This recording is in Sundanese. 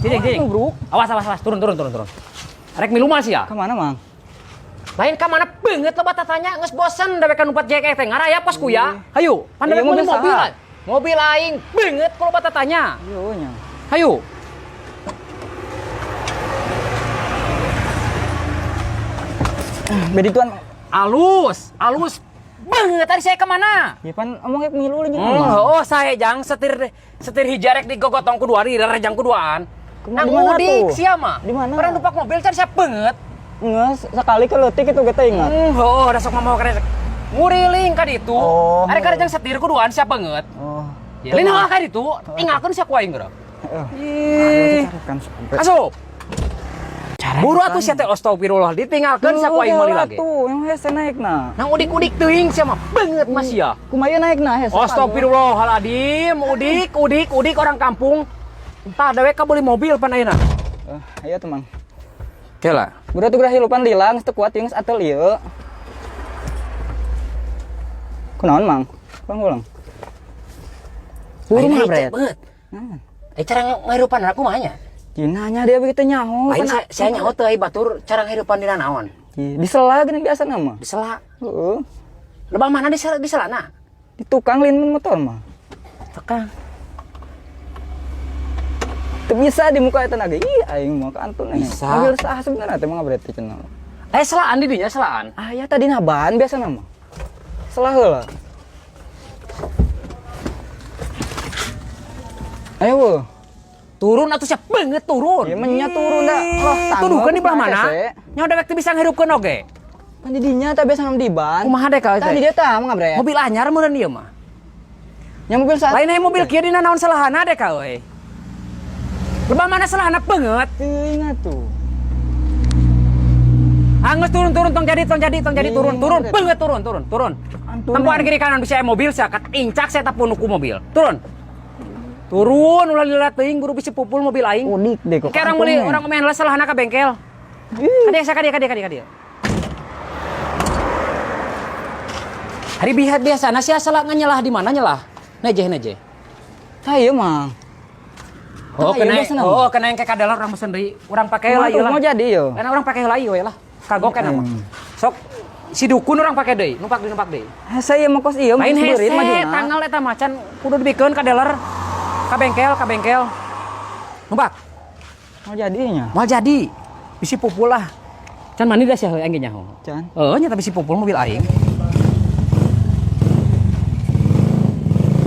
Cicing, cicing. Bro. Awas, awas, awas, turun, turun, turun, turun. Rek milu mah sia. Kemana, Mang? Lain ka mana beungeut loba tatanya geus bosen dewek numpat JK teh ngaraya pos kuya. Hayu, pan Iya, dewek meuli mobil mobil. saha? Mobil aing beungeut ku loba tatanya. Iya nya. Hayu. Bedi tuan. Alus, alus banget tadi saya kemana? Ya pan omong rek milu lagi. Mang. Oh, saya jang setir setir hijarek di gogotong ku dua rejang ku duaan. Kemana, Nang di mana udik tuh? sia mah. Di mana? Pernah numpak mobil can saya banget. Nges sekali ke leutik itu kita ingat. Oh, udah sok mau keren. Nguriling ka ditu. Oh. Arek rejang setir ku duaan sia banget. Oh. Ya, lain hal ka ditu, tinggalkeun sia ku aing geura. Heeh. Ih. Kan sampai. Asup. Buru atuh sia teh astagfirullah ditinggalkeun sia ku aing meuli lagi. Tuh, yang hese naik nah. Nang udik-udik teuing sia mah banget mas sia. Kumaha naik nah hese. Astagfirullahaladzim, udik, udik, udik orang kampung. Entah dewek ka beli mobil pan ayeuna. Eh, ayo tuh, Mang. Oke lah. Buru tuh gerah hilupan lila geus teu kuat jeung atel ieu. Kunaon, Mang? Ulang ulang. Buru mah, Bret. Banget. Nah. Eh cara ngahirupan aku mah nya. Jinanya dia begitu nyaho. Lain saya nyaho teu ai batur cara ngahirupan dina naon. Disela gini biasa nama. Disela. Heeh. Lebah mana disela diselana? Di tukang lin mun motor mah. Tukang. Teu bisa di muka eta nage. Ih, aing mah kantun ini. Bisa. Mobil sah sebenarnya teh mah berarti cenah. Eh selaan di dinya selaan. Ah ya tadi naban biasa nama. Selah heula. Ayo weuh. Turun atuh sia beungeut turun. Ieu mah nya turun da. Loh, Tuduhkeun di belah mana? Hese. Nya dewek teu bisa ngahirupkeun oge. Pan di dinya teh biasa di ban. Kumaha deh ka Tadi dia tah mah ngabret. Mobil anyar meureun ieu mah. Nya mobil sah. Lain aya mobil kieu dina naon selahana deh ka euy. Lebah mana selahana beungeut. Teuing atuh. Anggeus turun turun tong jadi tong jadi tong jadi turun turun Ih, beungeut turun turun turun. Antun. Tempuan kiri kanan bisa aya mobil sia katincak saya tak punuku mobil. Turun. Turun ulah lila teuing buru bisi pupul mobil aing. Unik deh kok. Kayak orang meuli orang main lah selahana ka bengkel. Ih. Kadia kadia kadia kadia kadia. Hari bihat biasa nasi asal nyelah di mana nyelah? Nejeh nejeh. Tah ieu mah. Oh, Tah, ieu kena biasa nama. oh kena yang kayak kadalar orang mesen deui. Urang pake heula ieu lah. Mau jadi yo. Karena orang pake heula ieu we lah. Kagok kan mah. Sok si dukun orang pake deui, numpak deui numpak deui. Hese ieu mah kos ieu Lain mah hese majuna. tanggal eta macan kudu dibikeun ka dealer. Ka bengkel, ka bengkel. Numpak. Mau jadinya. Moal jadi. Bisi pupul lah. Can mandi dah sia heuh aing ge nyaho. Can. Heeh, nya tapi si pupul mobil aing.